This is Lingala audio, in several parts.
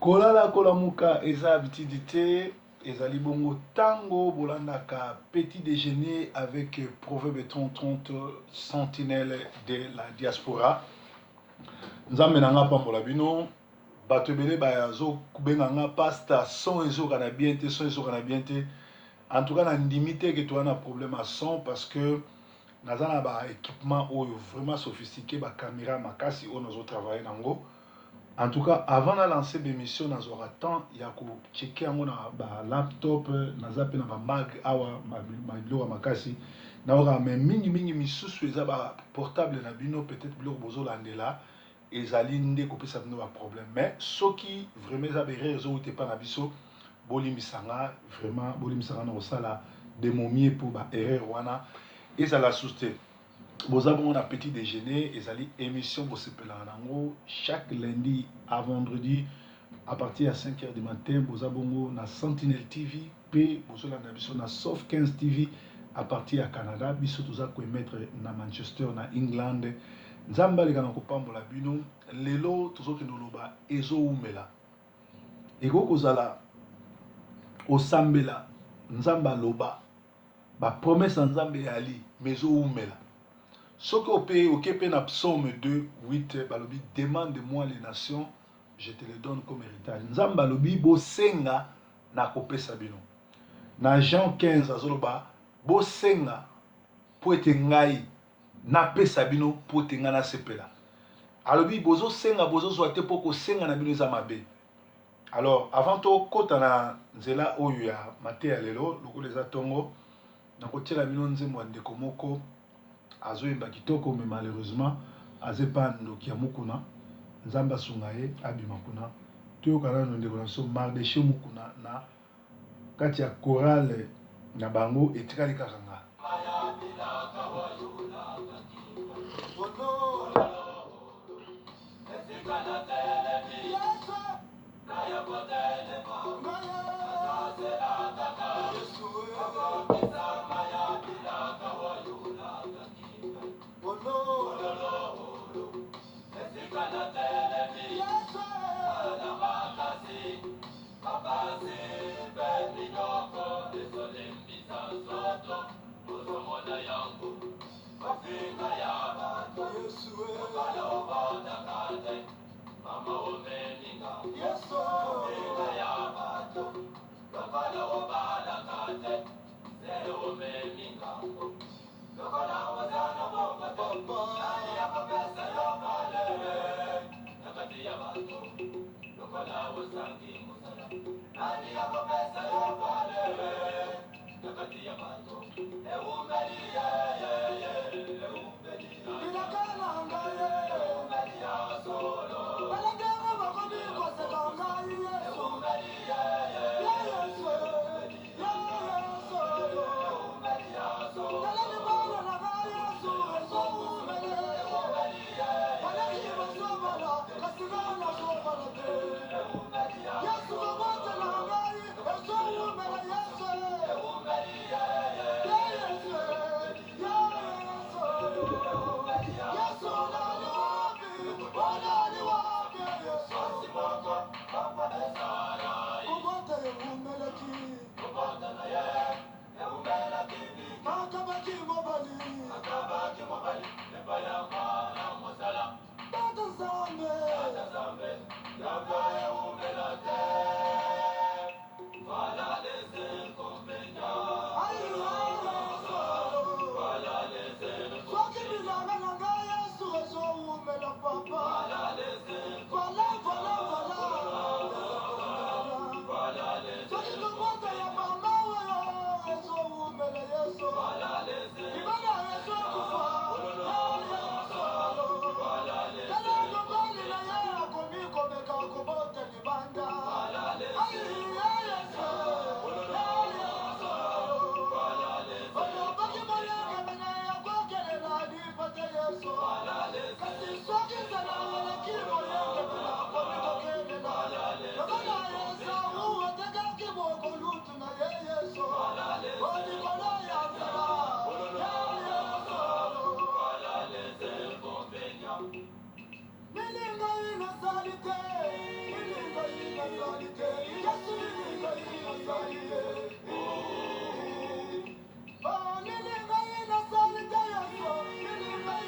Kolala kolamuka eza habitude te, ezali bongo tango bolandaka petit dejeuner avec Proverbe 30 30 sentinelle de la diaspora. Nzambe na nga apambola bino. Bato ebele bazo kobenga nga pasta, son ezokana bien te, son ezokana bien te. En tout cas na ndimi te ke toza na problème ya son parce que naza na ba équipement oyo vraiment sophistiqué, ba caméra makasi oyo nazo travailler nango. En tout cas avant na lancer b'emission nazwaka temps ya ko checker yango na ba laptop, naza pe na ba mag awa biloko ya makasi nayoka, mais mingi mingi misusu eza ba portable na bino, peut-être biloko bozolandela ezali nde kopesa bino ba problème. Mais soki vraiment eza ba erreur ezowuta epa na biso, bolimbisa nga vraiment, bolimbisa nga na kosala de mon mieux po ba erreur wana ezala susu te. Boza bongo na petit déjeuner, ezali émission bosepelaka nango chaque lundi à vendredi à partir ya 5 heures du matin. Boza bongo na Sentinelle TV pe bozolanda biso na Soft 15 TV à partir ya Canada. Biso toza koemettre na Manchester na England. Nzambe aleka na kopambola bino. Lelo tozokende koloba ezowumela. Ekoki kozala osambela Nzambe aloba ba promesse ya Nzambe eyali mais ezowumela. Soki ope oke pe na Psaume 2 8 balobi demande moi les nations je te les donne comme héritage. Nzambe alobi bosenga na kopesa bino. Na Jean 15 azoloba bosenga po ete ngai napesa bino po ete ngai nasepela. Alobi bozosenga bozozwa te po kosenga na bino eza mabe. Alors avant tokota na nzela oyo ya mateya lelo, lokola eza tongo, nakotiela bino nzembo ya ndeko moko azoyemba kitoko, mais malheureusement aza epa ndoki ya Mukuna. Nzambe asunga ye abima kuna. Toyoka nano ndeko na biso Mardeche Mukuna na kati ya chorale na bango etikali kaka nga.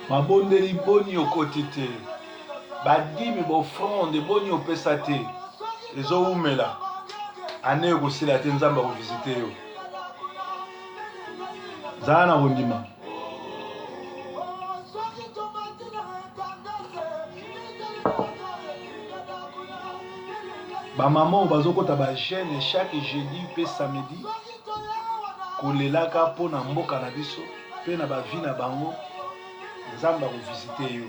Mabondeli boni okoti te, badimi bofronde boni opesa te, ezowumela ane ekosila te, Nzambe akovisite yo. Zala na kondima. Bamama oyo bazokota ba jeune chaque jeudi mpe samedi kolelaka mpo na mboka na biso mpe na ba vie na bango, Nzambe akovisite yo.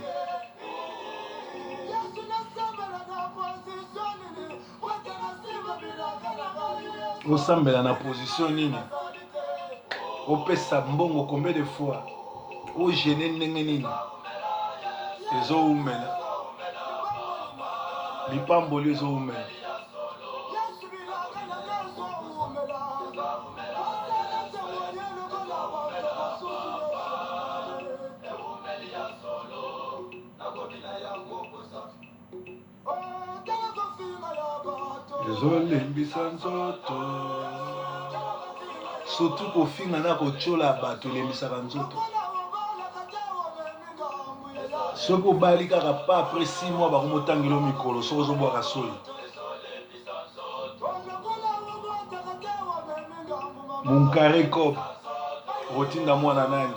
Osambela na position nini? Opesa mbongo combien de fois? Ogene ndenge nini? Ezowumela lipamboli ezowumela. Ezolembisa nzoto, surtout kofinga na kotyola bato elembisaka nzoto. Soki obali kaka pa après 6 mois bakomotangela yo mikolo soki ozobwaka soyi. Munkare cop okotinda mwana nani?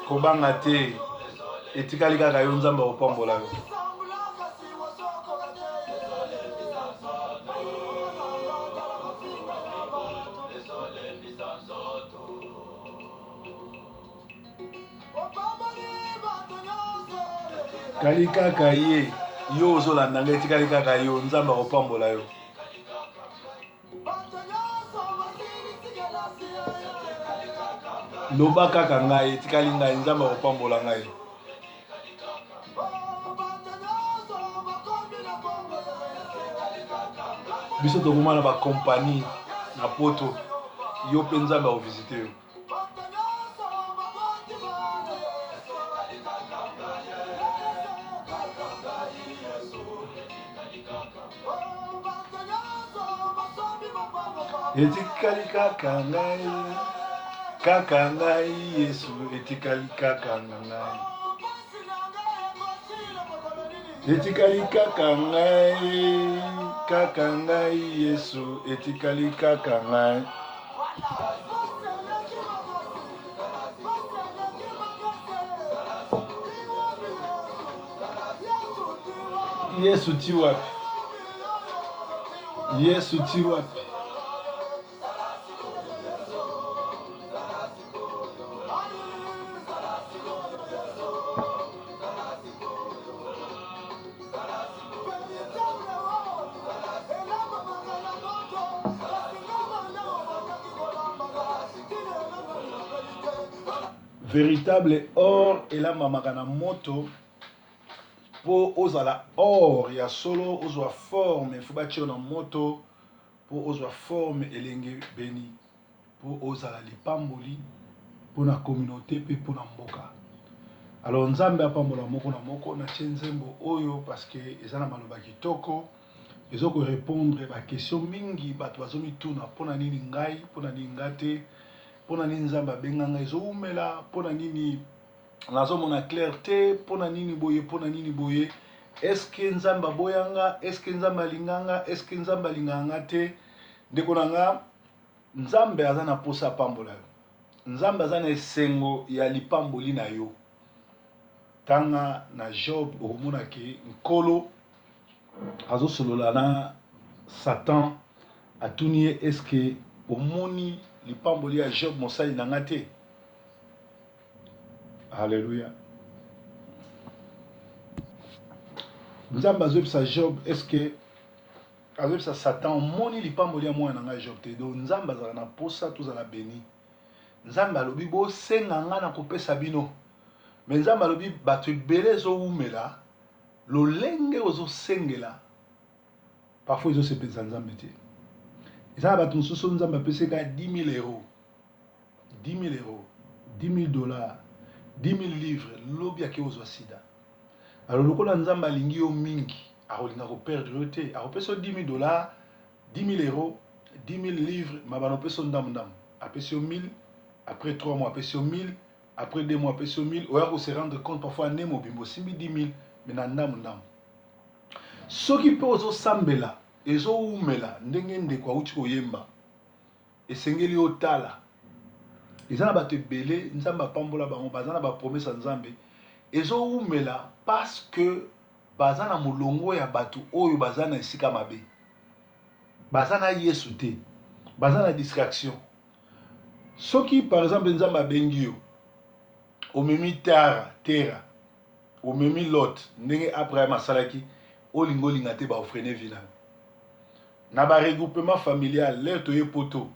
Kobanga te, etikali kaka yo, Nzambe akopambola yo. Kali kaka ye, yo ozolanda ngai, etikali kaka yo, Nzambe akopambola yo. Loba kaka ngai, etikali ngai, Nzambe akopambola ngai. Biso tokoma na bakompani na poto, yo mpe Nzambe akovisite yo. Etikali kaka ngai, kaka ngai Yesu, etikali kaka ngai, etikali kaka ngai, kaka ngai Yesu, etikali kaka ngai. Yesu ti wapi? Yesu ti wapi? Veritable or elambamaka na moto mpo ozala or ya solo, ozwa forme fo batie yo na moto mpo ozwa forme elenge beni mpo ozala lipamboli mpo na communaute mpe mpo na mboka. Alors Nzambe apambola moko na moko. Natie nzembo oyo parce que eza na maloba kitoko, ezo ko repondre ba question mingi bato bazomituna mpo na nini ngai, mpo na nini nga te, mpo na nini Nzambe abenga ngai ezowumela, mpo na nini nazomona clair te, mpo na nini boye, mpo na nini boye, est-ce que Nzambe aboya nga, est-ce que Nzambe alinga nga, est-ce que Nzambe alingaka nga te. Ndeko na nga, Nzambe aza na posa apambola yo. Nzambe aza na esengo ya lipamboli na yo. Tanga na Job okomona ke Nkolo azosolola na Satan, atuni ye est-ce que omoni lipamboli ya Job mosali na nga te? Alléluia. Nzambe azoyebisa Job est-ce que azoyebisa Satan omoni lipamboli ya mwana na ngai Job te? Donc Nzambe azala na posa tozala beni. Nzambe alobi bosenga nga na kopesa bino. Mais Nzambe alobi bato ebele ezowumela lolenge ozosengela parfois ezosepelisa Nzambe te. Eza na bato mosusu Nzambe apesi kaka 10 000 euros. 10 000 euros. 10 000 dollars, 10 000 livres, lobi ake kozwa sida. Alors lokola Nzambe alingi yo mingi, akolinga ko perdre yo te, akopesa yo 10 000 dollars, 10 000 euros, 10 000 livres, mabano opesa yo ndambu ndambu. Apesi yo 1000, après 3 mois apesi yo 1000, après 2 mois apesi yo 1000, oya ko se rendre compte parfois année mobimba osimbi 10 000, mais na ndambu ndambu. Soki mpe ozosambela ezowumela ndenge ndeko awuti koyemba, esengeli otala. Eza na bato ebele Nzambe apambola bango, baza na ba promesse ya Nzambe ezowumela parce que baza na molongo ya bato oyo baza na esika mabe, baza na Yesu te, baza na distraction. Soki par exemple Nzambe abengi yo, omemi tara tera, omemi Lot ndenge Abraham asalaki, olinga olinga te, baofrene vie na yo na ba regroupement familial. Lere toye poto,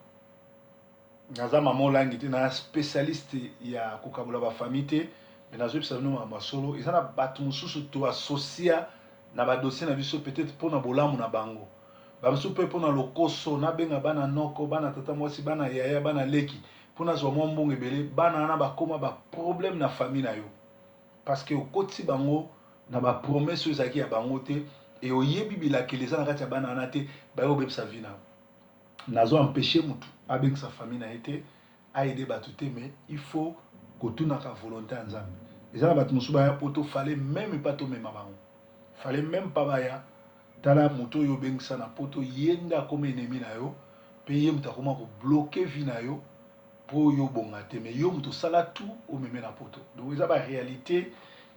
naza mama olangi te, na spécialiste ya kokabola bafamille te, mais nazoyebisa bino makambo ya solo. Eza na bato mosusu toasocia na badossier na biso, peut-être mpona bolamu na bango, bamosusu mpe mpona lokoso. Nabenga bana noko, bana tata mwasi, bana yaya, bana leki, mpo nazwa mwa mbongo ebele. Bana wana bakóma baproblème na famille na yo parce que okotisi bango na bapromesse oyo ezalaki ya bango te. E oyebi bilakeli eza na kati ya bana wana te, baye kobebisa vie na yo. Nazo empêche motu abengisa famille na ye te, aide bato te, mais il faut kotunaka volonté ya Nzambe. Eza na bato mosusu baya poto, fallait même pas tomema bango, fallait même pas baya. Tala moto oyo obengisa na poto, ye nde akoma ennemi na yo, mpe ye moto akoma kobloquer vie na yo mpo oyo obonga te, mais yo moto osala tout omeme na poto. Donc eza baréalité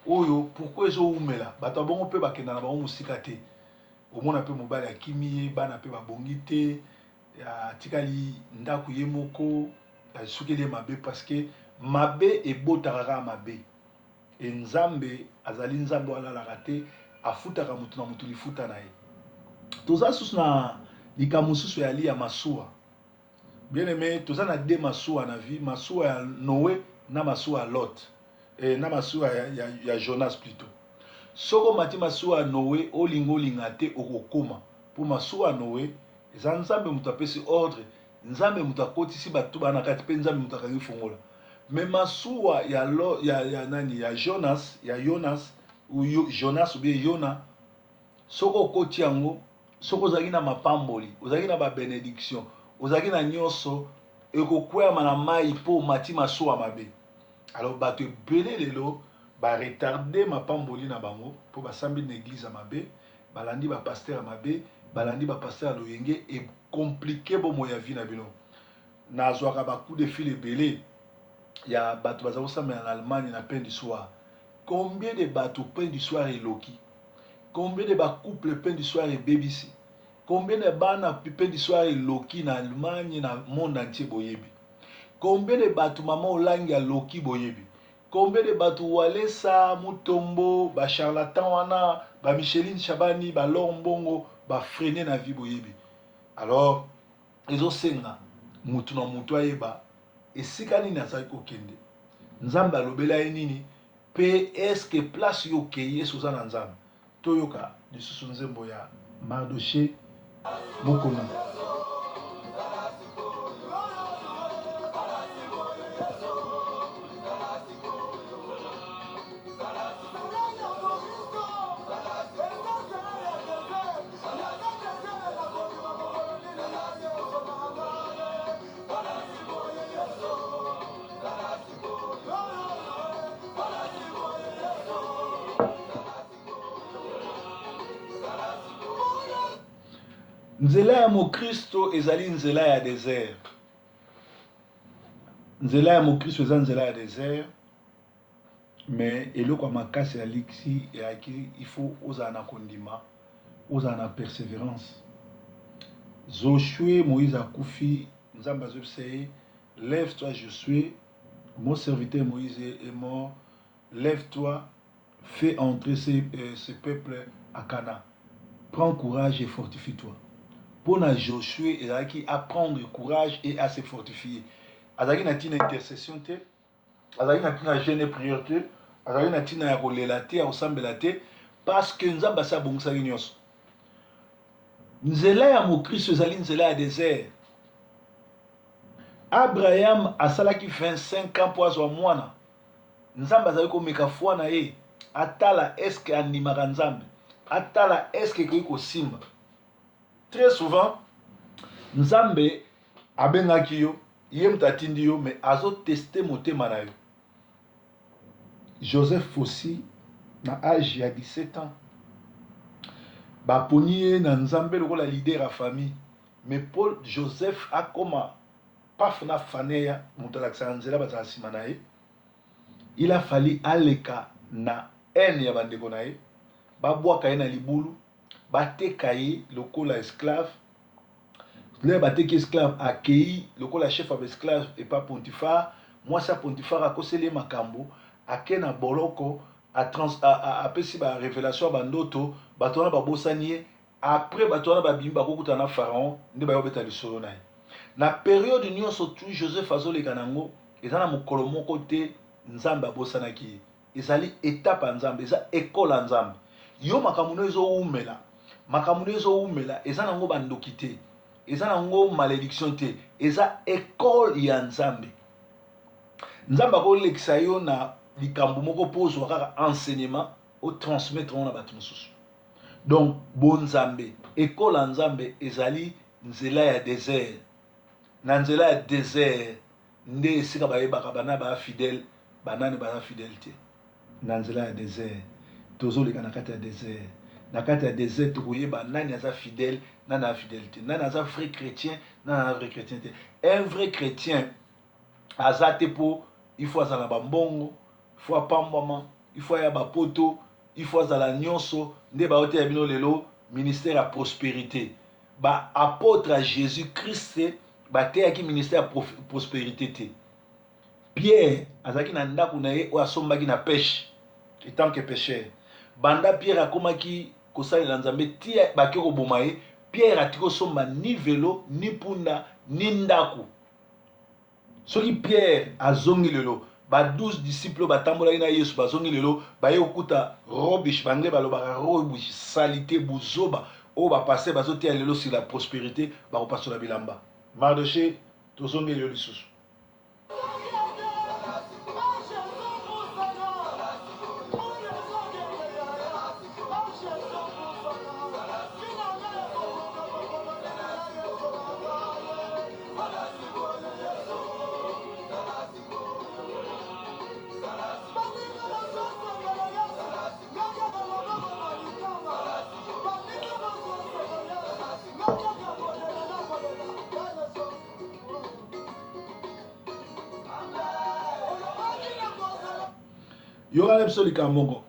oyo pourquoi ezowumela. Bato ya bongo mpe bakenda na bango mosika te. Omona mpe mobali akimi ye, bana mpe babongi te, atikali ndako ye moko, asukeli ye mabe, parce que mabe ebotaka kaka mabe. E Nzambe azali Nzambe oyo alalaka te, afutaka motu na motu lifuta na ye. Toza susu na likambo mosusu yali ya masuwa. Bien aimé, toza na deux masuwa na vie: masuwa ya Noé na masuwa ya Lot, e, na masuwa ya Jonas plutôt. Soki omati masuwa ya Noé, olinga olinga te, okokóma, mpo masuwa ya Noé eza Nzambe moto apesi ordre, Nzambe moto akotisi bato bana kati, mpe Nzambe moto akangi fongola. Mais masuwa ya nani, ya Jonas, ya Yonas, Jonas ou bien Yona, soki okoti yango, soki ozalaki na mapamboli, ozalaki na babénédiction, ozalaki na nyonso, ekokweyama na mai mpo omati masuwa mabe. Alors bato ebele lelo baretarde mapamboli na bango mpo basambi na église ya mabe, balandi bapasteur ya mabe, balandi bapasteur ya loyenge, ecompliquer bomoi ya vie na bino. Nazwaka bacoup de fil ebele ya bato baza kosambela na Allemagne na pain du soir. Combien de bato pain du soir eloki? Combien de bacouple pain du soir ebebisi? Combien de bana pain du soir eloki na Allemagne, na monde entier? Boyebi combien de bato mama olangi aloki? Boyebi combien de bato Walesa, Mutombo, bacharlatan wana, bamicheline Shabani, balor mbongo bafreine na vie? Boyebi? Alors ezosenga mutu na mutu ayeba esika nini azali kokende, Nzambe alobela ye nini, mpe est-ce place yo okei, ese oza na Nzambe. Toyoka lisusu nzembo ya Mardoche Mokona. Nzela ya mokristo ezali nzela ya désert. Nzela ya mokristo eza nzela ya désert, mais eloko ya makasi ya liksi eyaki, il faut ozala na kondima, ozala na persévérance. Josué, Moïse akufi, Nzambe azobisa ye: "Lève-toi, Josué, mon serviteur Moïse est mort, lève-toi, fais entrer ce peuple à Canaan. Prends courage et fortifie-toi." Mpona Josué ezalaki à prendre courage et à se fortifier. Azalaki na ntina intercession te, azalaki na ntina jeûne et prière te, azalaki na ntina ya kolela te, ya kosambela te, parce que Nzambe asi abongisaki nyonso. Nzela ya mokristo ezali nzela ya désert. Abraham asalaki 25 ans mpo azwa mwana. Nzambe azali komeka foi na ye, atala est-ce que andimaka Nzambe, atala est-ce que ekoki kosimba. Très souvent Nzambe abengaki yo, ye moto atindi yo, mais azo tester motema na yo. Joseph Fossy na age ya 17 ans baponi ye na Nzambe lokola leader ya famille, mais po Joseph akoma paf na faneya moto alakisaka nzela bazala nsima na ye, il a fallu aleka na haine ya bandeko na ye, babwaka ye na libulu, bateka ye lokola esclave. Lere bateki esclave, akei lokola chef ya baesclave epa Pontifar. Mwasi ya Pontifar akoseli ye makambo, ake na boloko, apesi ba revelation ya bandoto, bato wana babosani ye. Après bato wana babimi, bakokutana na Pharaon, nde baye kobeta lisolo na ye. Na periode nyonso tu Joseph azoleka na yango, eza na mokolo moko te Nzambe abosanaki ye. Ezali etape ya Nzambe, eza ecole ya Nzambe. Yo makambo no ezowumela, makambo no ezowumela, eza nango bandoki te, eza nango malediction te, eza ecole ya Nzambe. Nzambe akolekisa yo na likambo moko mpo ozwa kaka enseignement, otransmettre yango na bato mosusu. Donc bonzambe, ecole ya Nzambe ezali nzela ya desert. Na nzela ya desert nde esika bayebaka bana ba fidèle, banani baza fidèle te. Na nzela ya desert, tozoleka na kati ya desert. Na kati ya desert tokoyeba nani aza fidèle, nani aza fidèle te, nani aza vrai chrétien, nani aza vrai chrétien te. Un vrai chrétien aza te po il faut azala na bambongo, il faut apambwama, il faut aya bapoto, il faut azala nyonso. Nde baoteya bino lelo ministère ya prospérité. Ba apôtre ya Jésus Christ bateyaki ministère ya prospérité te. Pierre azalaki na ndako na ye oyo asombaki na pêche etant que pêcheur. Banda Pierre akomaki kosalela Nzambe ti bake koboma ye, Pierre atiki kosomba ni velo, ni punda, ni ndako. Soki Pierre azongi lelo, ba 12 disciples oyo batambolaki na Yesu bazongi lelo, baye kokuta rubbish, ba anglais balobaka rubbish, salite, buzoba oyo ba pasteurs bazoteya lelo sur la prosperite, bakopasola bilamba. Mardochee, tozongeli yo lisusu. Yoka na biso likambo moko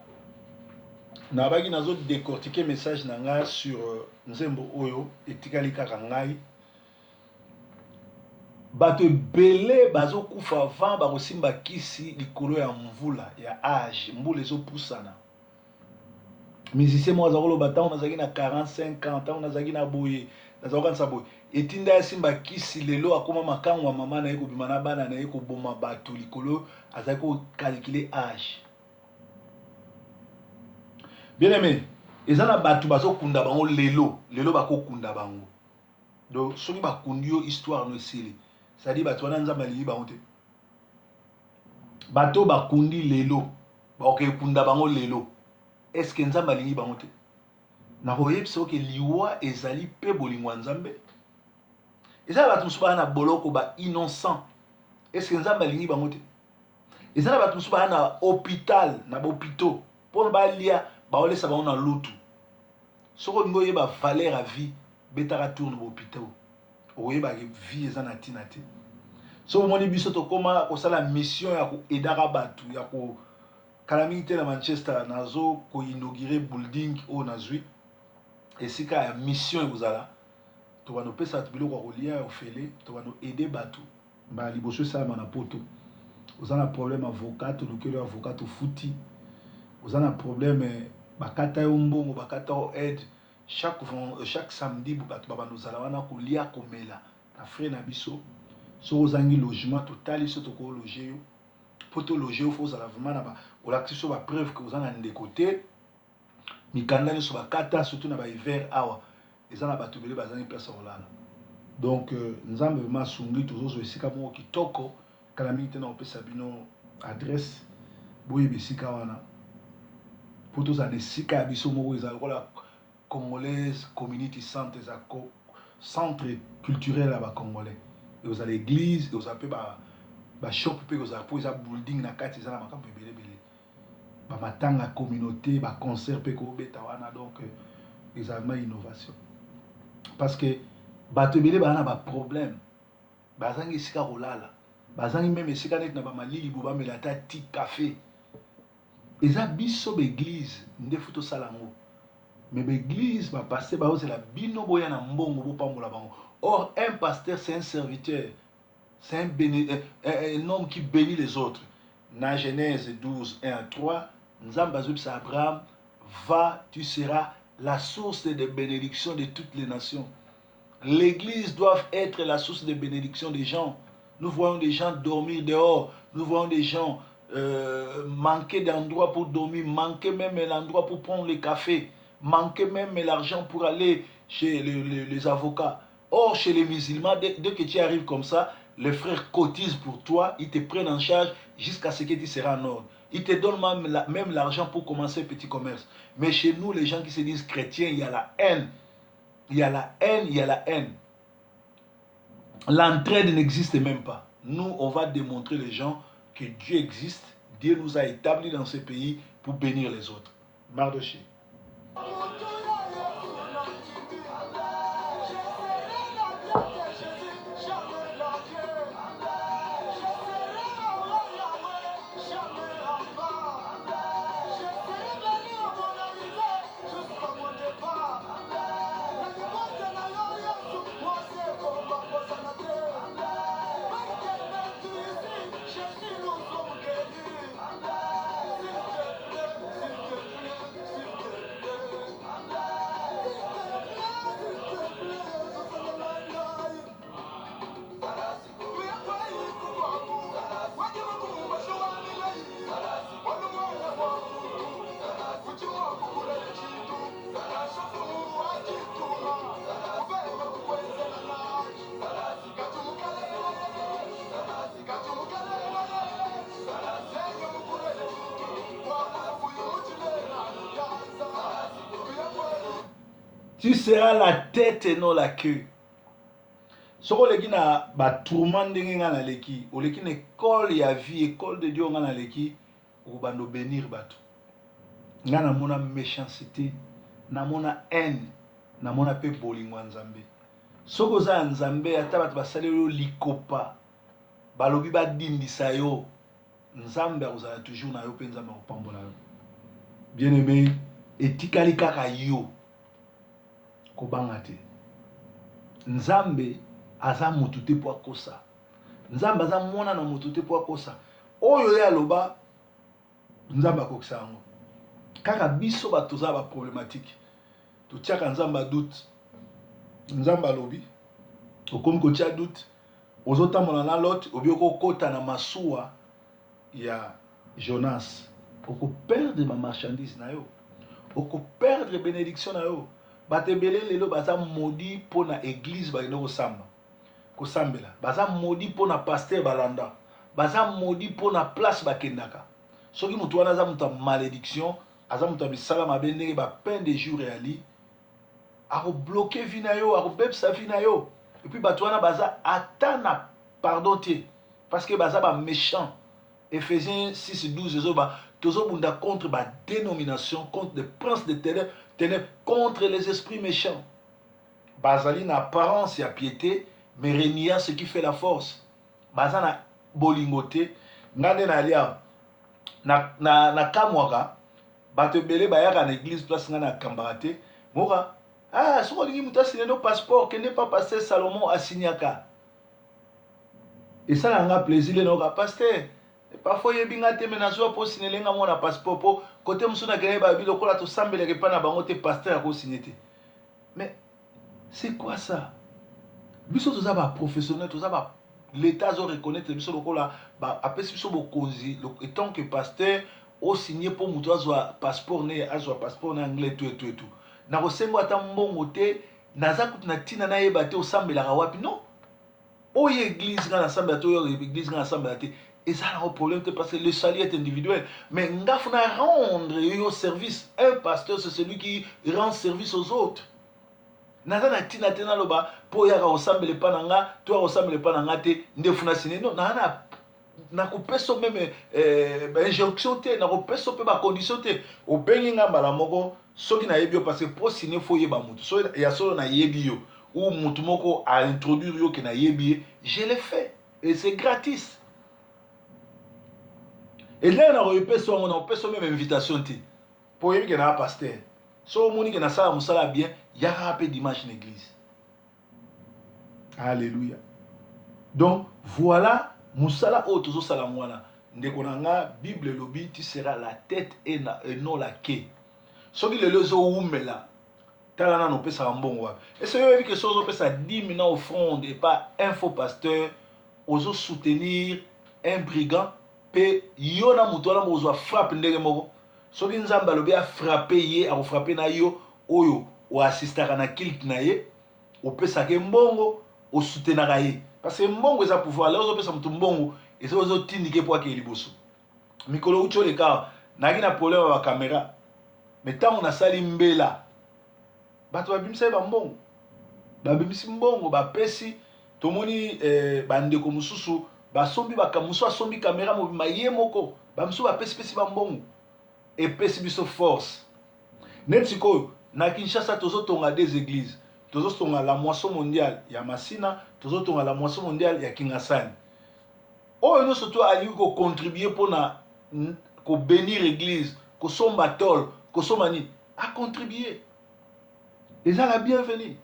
nabaki nazo décortiquer message na ngai sur nzembo oyo etikali kaka ngai. Bato ebele bazokufa avant bakosimba kisi likolo ya mvula ya age, mbula ezopusana. Musicien moko aza koloba ntango nazalaki na 45 ans, ntango nazalaki na boye, nazalaki kokanisa boye, etinda ya simba kisi. Lelo akoma makango ya mama na ye, kobima na bana na ye, koboma bato likolo azalaki kocalculer age. Bien aimé, eza na bato bazokunda bango lelo, lelo bakokunda bango. Donc soki bakundi yo, histoire no esili. C'est-à-dire bato wana Nzambe alingi bango te. Bato bakundi lelo, bakoki kunda bango lelo, est ce que Nzambe alingi bango te? Nakoyebisa oke liwa ezali mpe bolingo ya Nzambe. Eza na bato mosusu baa na boloko, ba innocent, est ce que Nzambe alingi bango te? Eza na bato mosusu baa na hôpital, na bahôpitaux, mpona balia baolesa bango na lutu. Soki olingi oyeba valeur ya vie, betaka tour na bahôpitaux, okoyebaka vie eza na ntina te. Soki omoni biso tokóma kosala mission ya koaidaka bato ya ko kala mingi te na Manchester, nazo koinaugurer building oyo nazwi esika ya mission ekozala. Tobanda kopesa bato biloko ya kolia ya ofele, tobanda koaider bato. Mbala liboso esalama na Poto. Oza na problème avocat, tolukeli yo avocat, tofuti. Oza na problème, bakata yo mbongo, bakata yo aide, chaque samedi bato babanda ozala wana kolia, komela na frais na biso. Soki ozangi logement, totali so tokologer yo. Mpo tologer yo, faut ozala vraiment na ba olakisi biso bapreuve ke oza na ndeko te, mikanda nyonso bakata. Surtout na bahiver awa, eza na bato ebele bazangi place ya kolala. Donc Nzambe vraiment asungi, tozozwa esika moko kitoko. Kala mingi te nakopesa bino adresse, boyeba esika wana mpo tozala na esika ya biso moko. Ezala lokola Congolaise Community Center, eza centre culturel ya bacongolais. Ekozala église, ekozala mpe bashop mpe ekozala, mpo eza building na kati eza na makambo ebele ebele, bamatanga communauté, baconcert mpe kobeta wana. Donc eza vraiment innovation, parce que bato ebele baza na baproblème, bazangi esika kolala, bazangi même esika neti na bamalili bo bamela ata ti café. Eza biso baeglise nde fu tosala yango, mais baeglise, bapasteur bazozela bino boya na mbongo bopambola bango. Or un pasteur, c'est un serviteur, c'est un homme qui bénit les autres. Na Genèse 12 1 à 3, Nzambe azobisa Abraham: "Va, tu seras la source de bénédiction de toutes les nations." L'église doit être la source de bénédiction des gens. Nous voyons des gens dormir dehors, nous voyons des gens manquer d'endroit pour dormir, manquer même l'endroit pour prendre le café, manquer même l'argent pour aller chez les avocats. Or, chez les musulmans, dès que tu arrives comme ça, les frères cotisent pour toi, ils te prennent en charge jusqu'à ce que tu seras en ordre. Ils te donnent même l'argent pour commencer un petit commerce. Mais chez nous, les gens qui se disent chrétiens, il y a la haine. Il y a la haine, il y a la haine. L'entraide n'existe même pas. Nous, on va démontrer les gens que Dieu existe. Dieu nous a établis dans ce pays pour bénir les autres. Mardoché. Tu seras la tête et non la queue. Soki oleki na batourment ndenge ngai naleki, oleki na école ya vie, école de Dieu ngai naleki, okobanda obénir bato. Ngai namona méchanceté, namona haine, namona mpe bolingo ya Nzambe. Soki oza ya Nzambe, ata bato basaleli yo likopa, balobi badindisa yo, Nzambe akozala toujours na yo mpe Nzambe akopambola yo. Bien aimé, etikali kaka yo kobanga te. Nzambe aza motu te mpo akosa. Nzambe aza mwana na motu te mpo akosa. Oyo ye aloba, Nzambe akokisa yango. Kaka biso bato toza baproblématique, totiaka Nzambe adoute. Nzambe alobi, okomi kotia doute. Ozotambola na Lot, obi okokota na masuwa ya Jonas, okoperdre bamarchandise na yo, okoperdre bénédiction na yo. Bato ebele lelo baza maudit mpo na église bakende kosamba, kosambela. Baza maudit mpo na pasteur balanda. Baza maudit mpo na place bakendaka. Soki moto wana aza moto ya malédiction, aza moto ya misala mabe, ndenge bapain de jour eyali, akobloquer vie na yo, akobebisa vie na yo. Et puis bato wana baza ata na pardon te, parce que baza baméchant. Éphésiens 6 12 ezoba tozobunda contre badénomination, contre les princes de ténèbres, contre les esprits méchants. Bazali na apparence ya piété, mais reniant ce qui fait la force. Baza na bolingo te. Nga nde nalia na kamwaka bato ebele bayaka na église place nga nakambaka te. Moka ah, soki olingi moto asigne no passeport, kende pa pasteur Salomon, asignaka. Esalaka nga plaisir le nayoka: "Pasteur, parfois oyebi nga te, mais nazwa mpo osignele nga mwana passeport." Mpo kote mosusu nakende, babi lokola tosambelaka epai na bango te, pasteur akosigne te. Mais c'est quoi ça? Biso toza baprofessionnel, toza ba l'État azo reconnaître biso lokola apesi biso bokonzi. Étant que pasteur, osigne mpo moto azwa passeport ne, azwa passeport na anglais, tout et tout et tout. Nakosengo ata mbongo te. Naza kutu na tina nayeba te osambelaka wapi non. Oyo eglise nga nasambela te, oyo eglise nga nasambela te. Eza nango problème te parce que le salut est individuel. Mais nga faut na rendre yo service. Un pasteur c'est celui qui rend service aux autres. Naza na tina te naloba po oyaka kosambela epa na nga to oyaka kosambela epa na nga te nde funa sine non na na nakopesa yo meme eh, bainjonction te nakopesa yo mpe bacondition te obengi nga mbala moko soki nayebi yo parce que po sine fo oyeba motu so ya solo nayebi yo ou motu moko aintroduire yo ke nayebi ye je le fais et c'est gratis elenge nakoyepesa yango nakopesa yo meme invitation te po oyebi ke naa pasteur soki omoni ke nasala mosala ya bien yakaka mpe dimanche na église Alléluia. Donc voilà musala oyo tozosala yango wana ndeko na nga bible elobi tu seras la tête et, na, et non la queue soki lelo ezowumela tala nano opesaka mbongo wapi ese yo oyebi ke soki ozopesa dime na offrande epa un faux pasteur ozo soutenir un brigand mpe yo na moto wana bokozwa frappe ndenge moko soki nzambe alobi afrappe ye akofrappe na yo oyo oassistaka na culte na ye opesaka ye mbongo osoutenaka ye parce que mbongo eza pouvoir lelo ozopesa moto mbongo eza ozotindike mpo akeye liboso mikolo uti oleka nayaki na problème ya bakamera mais ntango nasali mbela bato babimisaki bambongo babimisi mbongo bapesi tomoni eh, bandeko mosusu basombi mosusu asombi kamera mobima ye moko bamosusu bapesipesi bambongo epesi biso force Neti sikoyo na Kinshasa tozo tonga des eglises, tozo tonga la moisson mondiale ya Masina, tozo tonga la moisson mondiale ya Kingasani. Oyo nionso to alingi ko contribuer pona ko benir eglise, kosomba tole, kosomba nini, a contribuer. Eza la bienvenue.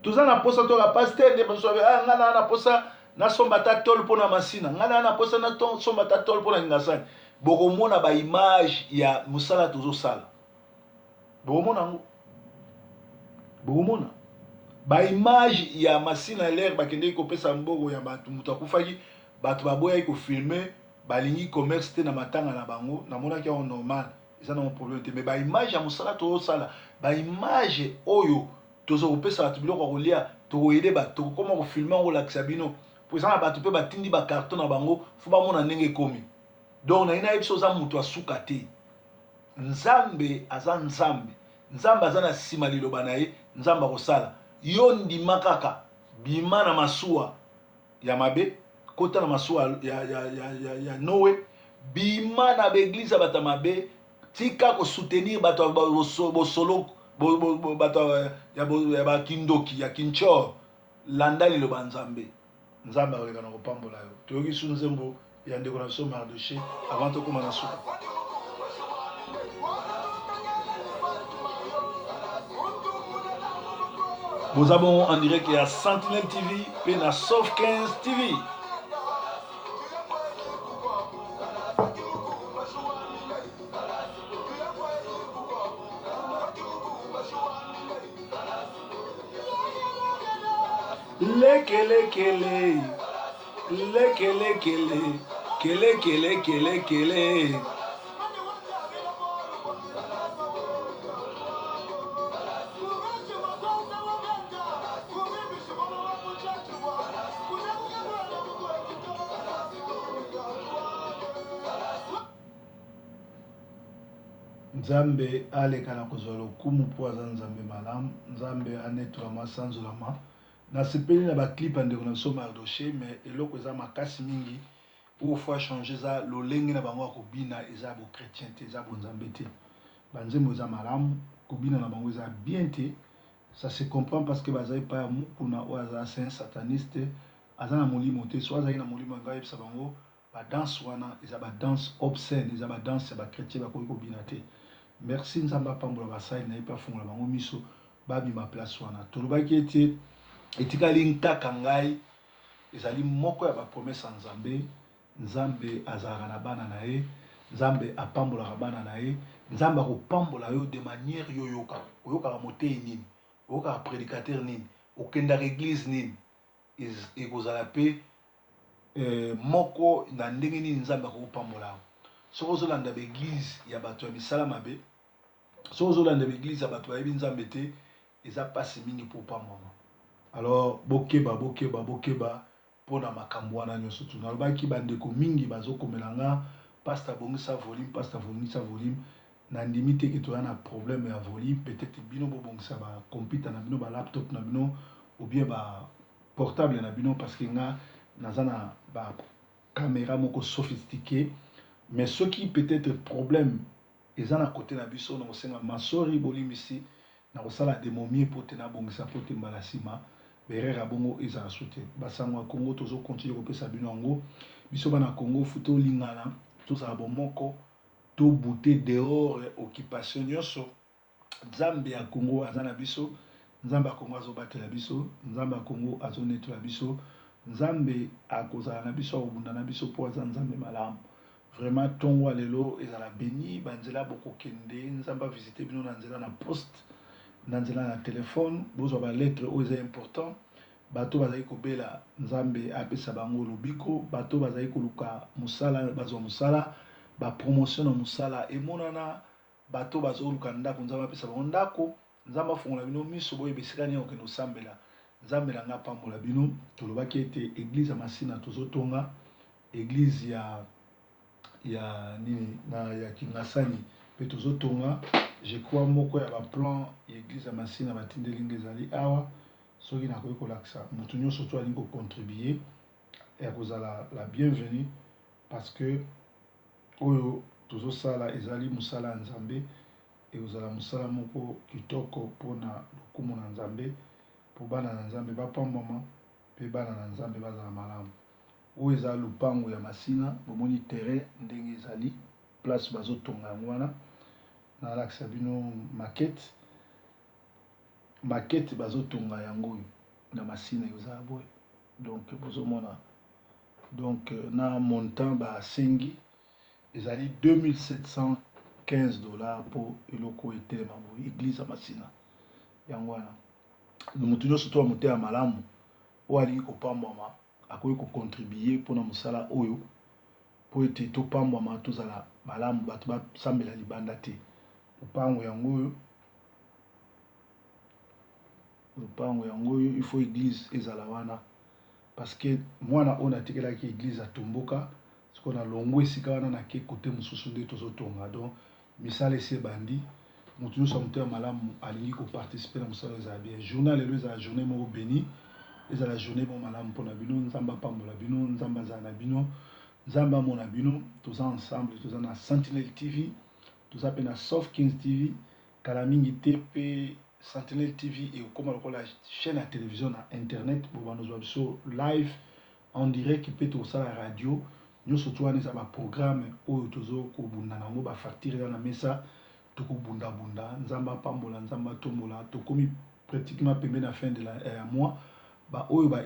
Toza na posa toka pasteur nde baso ah nga na na posa nasomba ata tole pona Masina, nga na na posa nasomba ata tole pona Kingasani. Bokomona ba image ya musala tozosala. Bokomona yango. Bokomona ba image ya Masina l'air bakendeki kopesa mbongo ya bato, moto akufaki, bato baboyaki kofilme, balingi commerce te na matanga na bango, namonaki yango normal. Eza nango problème te mais ba image ya musala tozosala ba image oyo tozo kopesa bato biloko ya kolia tokoyede bato tokokoma kofilme yango kolakisa bino po eza na bato mpe batindi ba carton na bango fo bamona ndenge ekomi donc naye nayebi so oza moto ya suka te nzambe aza nzambe nzambe aza na nsima liloba na ye nzambe akosala yo ndima kaka bima na masuwa ya mabe kota na masuwa ya, ya, ya, ya, ya Noe bima na baeglise ya bato ya mabe tika kosoutenir bato ya bosolo bato ya bakindoki ya kinchor landa liloba nzambe nzambe akoleka na kopambola yo toyoki su nzembo ya ndeko na biso mardoche avant tokóma na suka boza bongo en direct ya sentinelle tv mpe na sof 15 tv lekelekele lekelekele kelekelekelekele Nzambe aleka na kozwa lokumu mpo aza Nzambe malamu. Nzambe anetolama asanzolama. Nasepeli na ba clip ya ndeko na biso Mardoche mais eloko eza makasi mingi oyo faut a changer eza lolenge na bango ya kobina eza ya bo chretien te eza bonzambe te. Ba nzembo eza malamu kobina na bango eza bien te ça se comprend parce que baza epai ya Mukuna oyo aza c'est un sataniste aza na molimo te soki azalaki na molimo alingaki ayebisa bango Ba danse wana eza ba danse obscene eza ba danse ya ba chretien bakoki kobina te. Merci Nzambe apambola basali na ye pe afongola bango miso babima place wana. Tolobaki ete etikali nkaka ngai ezali moko ya ba promesse ya Nzambe. Nzambe azalaka na bana na ye, Nzambe apambolaka bana na ye, Nzambe akopambola yo de manière yo oyokaka. Oyokaka moteyi nini? Oyokaka predicateur nini? Okendaka eglise nini? Ekozala pe moko na ndenge nini Nzambe akoki kopambola yo. Soki ozolanda ba eglise ya bato ya misala mabe, soki ozolanda ba eglise ya bato bayebi Nzambe te, Eza mpasi mingi mpo opambwama. Alors bokeba, bokeba, bokeba mpona makambo wana nyonso. Tu nalobaki, bandeko mingi bazokomela nga: "Pasteur, bongisa volume, pasteur, bongisa volume." Nandimi te ke toza na problème ya volume. Peut-être bino bobongisa bacomputer na bino, balaptop na bino ou bien baportable na bino, parce que nga naza na bacaméra moko sophistiqué. Mais soki peut-être problème eza na côté na biso, na kosenga masori, bolimbisi, na kosala de mon mieux po te nabongisa, po te mbala nsima baerreur ya bongo ezala so te. Basango ya Congo, tozocontinuer kopesa bino yango. Biso bana Congo, fu tolingana, tozala bomoko, tobouter dehors occupation nyonso. Nzambe ya Congo aza na biso, Nzambe ya Congo azobatela biso, Nzambe ya Congo azonetola biso, Nzambe akozala na biso, akobunda na biso, mpo aza Nzambe malamu. Vraiment, ntongo ya lelo ezala beni. Banzela bokokende, Nzambe avisite bino na nzela na poste, na nzela na telefone, bozwa balettre oyo eza important. Bato bazali kobela, Nzambe apesa bango lobiko. Bato bazali koluka mosala, bazwa mosala, bapromotion na mosala emonana. Bato bazoluka ndako, Nzambe apesa bango ndako. Nzambe afongola bino miso, boyeba esika nini okende osambela. Nzambe na nga apambola bino. Tolobaki ete église ya Masina tozotonga, église ya nini na ya Kingasani mpe tozotonga. Je crois moko ya baplan ya église ya Masina batindeli nga ezali awa. Soki nakoki kolakisa motu nyonso to alingi kocontribuer, ya kozala la bienvenue, parce que oyo tozosala ezali mosala ya Nzambe. Ekozala mosala moko kitoko mpona lokumu na Nzambe, mpo bana na Nzambe bapambwama mpe bana na Nzambe bazala malamu. Oyo eza lupango ya Masina. Bomoni terrain ndenge ezali, place bazotonga yango wana. Nalakisa bino maquette. Maquette bazotonga yango oyo na Masina ezala boye. Donc bozomona, donc na montant basengi ezali 2715 $ mpo eloko etelema boye. Église ya Masina yango wana. Moto nyonso to ya motema malamu oyo alingi kopambwama akoki kocontribuer mpona mosala oyo, mpo ete topambwama, tozala malamu, bato basambela libanda te. Lopango yango oyo, lopango yango oyo. Il faut église ezala wana, parce que mwana oyo natikelaki église atomboka. Sikoyo nalongwa esika wana, nake kote mosusu nde tozotonga. Donc misala esi ebandi. Moto nyonso ya motema malamu alingi koparticiper na mosala, ezala bien. Journée lelo ezala journée moko béni, ezala journée moko malamu mpona bino. Nzambe apambola bino, Nzambe azala na bino, Nzambe amona bino. Toza ensemble, toza na Sentinelle TV, toza mpe na Soft Kings TV. Kala mingi te mpe Sentinelle TV ekokóma lokola chaîne ya télévision na internet. Bobanda ozwa biso live en direct, mpe tokosala radio nyonso. To wana eza baprogramme oyo tozokobunda nango. Bafacture eza na mesa, tokobundabunda. Nzambe apambola, Nzambe atombola. Tokomi pratiquement pembe na fin de la mois. Baoyo ba